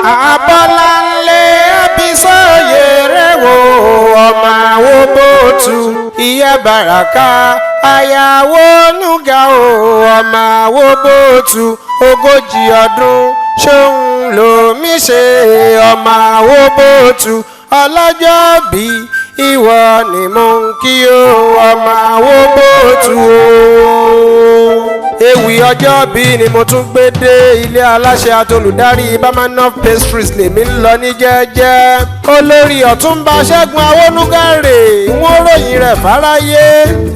Abọ́láńlé Abísóyè rẹ̀ wò, ọmọ Awóbótú, ìyá Bàràká, àyàwó Nùgà o, ọmọ Awóbótú, 40 ọdún ṣóun lomi ṣe, ọmọ Awóbótú, ọlọ́jọ́ bí ìwọ ni mo ń kí o, ọmọ Awóbótú o. Ewì ọjọ́ bí ni mo tún gbé dé. Ilé aláṣẹ àtolùdarí Bamanoff Pastries lèmi ń lọ ní jẹ́jẹ́. Olórí Ọ̀túnba Ṣẹ́gun Awónúgàrè, wọ́n ròyìn rẹ̀ fáráyé.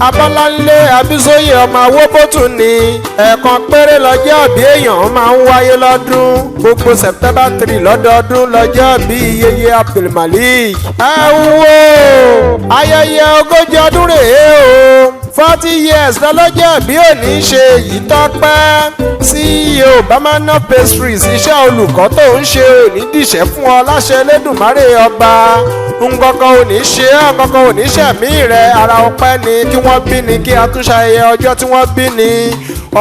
Abọ́láńlé Abísóyè, ọmọ Awóbótú ni. Ẹ̀ẹ̀kan péré lọ́jọ́ bí èèyàn máa ń wáyé lọ́dún. Gbogbo September 3 lọ́dọọdún lọ́jọ́ bí Yeye Abdulmalik. Ẹ wo ayẹyẹ 40 ọdún rèé o, 40 years lọ́lọ́jọ́ bí òní ṣe yìí. Tọ́pẹ́, CEO Bamanoff Pastries, iṣẹ́ olùkọ́ tó ń ṣe òní dìṣẹ́ fún ọ láṣẹ Elédùmarè ọba. Ngankan ò ní ṣe é, ngankan ò ní ṣẹ̀mí rẹ̀. Ara ọpẹ́ ni kí wọ́n bí ni, kí a tún ṣayẹyẹ ọjọ́ tí wọ́n bí ni.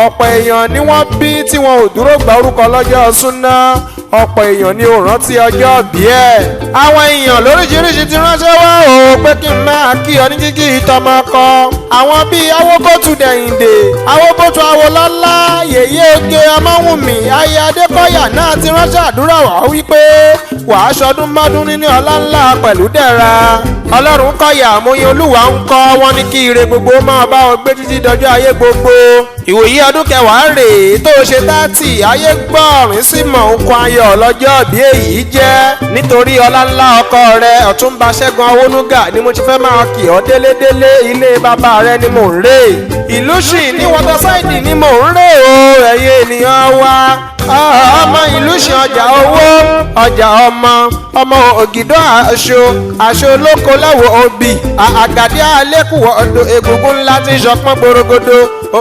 Ọ̀pọ̀ èèyàn ni wọ́n bí tí wọn ò dúró gba orúkọ lọ́jọ́ súná. Ọ̀pọ̀ èèyàn ni ò rántí ọjọ́ bí ẹ̀. Àwọn èèyàn lóríṣiríṣi ti ránṣẹ́ wá o pé kí n máa kí ọ ní kíkí ìtọmọkọ. Àwọn bíi Awóbótú Dẹ̀yìndé, Awóbótú Awolọ́lá, Yèyé Oge Ọmọ́wùnmí, Aya Adékọ́yà náà ti ránṣẹ́ àdúrà wá wípé wàá ṣọdún mọ́dún nínú ọlá ńlá pẹ̀lú dẹ̀ra. Ọlọ́run kọ̀yà àmúyẹ Olúwa ń kọ́ wọn ní kí ire gbogbo máa bá wọn gbé títí dọjọ́ ayé gbogbo. Ìwòyí ọdún kẹwàá rèé tó ṣe 30, ayé gbọ́ọ̀rín sí mọ̀ nǹkan ayọ̀ lọ́jọ́ bí èyí jẹ́. Nítorí ọlá ńlá ọkọ rẹ, Ọ̀túnba Ṣẹ́gun Awónúgà, ni mo ti fẹ́ máa kì ọ́ délédélé. Ilé bàbá rẹ ni mò ń rè, ìlú sì ní Waterside ni mò ń rè o. Ẹ̀yin ènìyàn wa, ọmọ ìlú ṣe ọjà owó, ọjà ọmọ, ọmọ ògìdọ́, aṣọ aṣọ olóko láwọ̀ òbí àgàdé alẹ́kùwọ̀ ọdọ egungun ńlá tí ń ṣọpọ́n gbòrògbòdò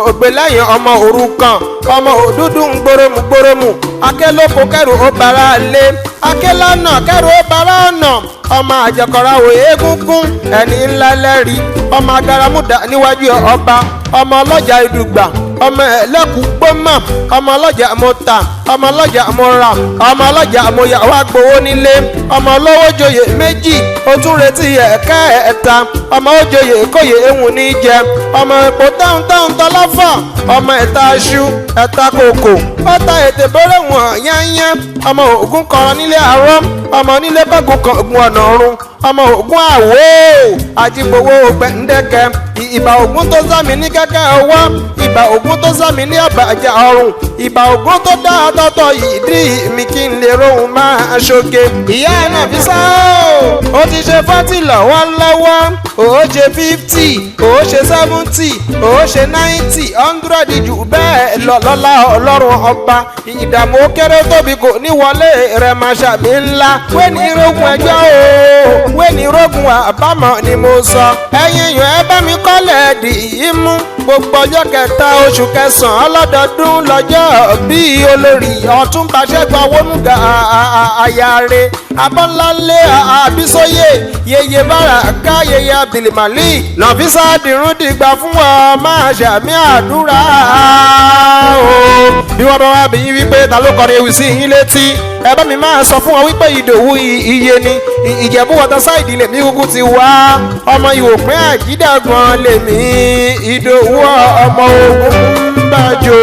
ògbé lẹ́yìn, ọmọ òrukàn, ọmọ òdúdú ń gbóròmù gbóròmù, akélóko kẹrù ó bara lé, akélọ́nà kẹrù ó bara ọ̀nà, ọmọ àjẹkọ̀rọ̀ àwò egungun ẹni ńlá lẹ́rìí, ọmọ agaramúdà níwájú ọba, ọmọ ọlọ́jà ìdùgbà, ọmọ ẹlẹ́kùn gbọ́mọ̀, ọmọ ọlọ́jà mo tà, ọmọ ọlọ́jà mo rà, ọmọ ọlọ́jà mo yà wá gbowó nílé, ọmọ olówó joyè méjì, o tún retí ẹ̀kẹ́ ẹ̀ta, ọmọ òjòyè kóyè ehun ní jẹ, ọmọ epo táwọn táwọn tọlọ́fà, ọmọ ẹ̀ta aṣú ẹ̀ta kòkò ọ̀tá ètè bẹ́rẹ̀ wọ̀n yányán, ọmọ ògún kọ̀ọ̀rọ̀ nílé àárọ̀, ọmọ onílé kọ́gùn kan ògùn ọ̀nà ọ̀run, ọmọ ògún àwò àjìgbowó gbẹ̀ǹdẹ̀kẹ́. Ìbà ògún tó sá mi ní kẹ́kẹ́ ọwọ́, ìbà ògún tó sá mi ní àbàjá ọrùn, ìbà ògún tó dá ọtọ́tọ̀ ìdí mi kí n lè rohùn máa ṣoge. Ìyá ẹ̀ náà fi sá o, ó ti ṣe 40 lọ́wọ́lọ́wọ́, ó ṣe 50, ó ṣe 70, ó ṣe 90, 100 jù bẹ́ẹ̀ lọ lọ́lá Ọlọ́run ọba. Ìdààmú kéré tóbi kò ní wọlé rẹ̀, máa ṣàmì ńlá wẹ́ni rogun ẹjọ́ o, wẹ́ni rogun àbámọ̀ ni mo sọ. Ẹ̀yin èèyàn, ẹ bá mi kọ́lẹ̀ dì í mú. Gbogbo ọjọ́ kẹta oṣù kẹsàn-án lọ́dọọdún lọ́jọ́ bí olórí Ọ̀túnba Ṣẹ́gun Awónúgà, ayáre Abọ́láńlé Àbísóyè, Yeye Báràká, Yeye Abdulmalik, Nọ̀físà dìrún dìgbà fún ọ, máa ṣàmì àdúrà o. Bí wọ́n bá wá bí yín wípé ta ló kọrin ewì sí yín létí, ẹ bá mi máa sọ fún wọn wípé Ìdòwú iye ni. Ìjẹ̀bú Waterside lèmi kúkú ti wá, ọmọ Ìwòpin Àjídàgbọ̀n lèmi, Ìdòwú ọmọ ogun bàjọ́.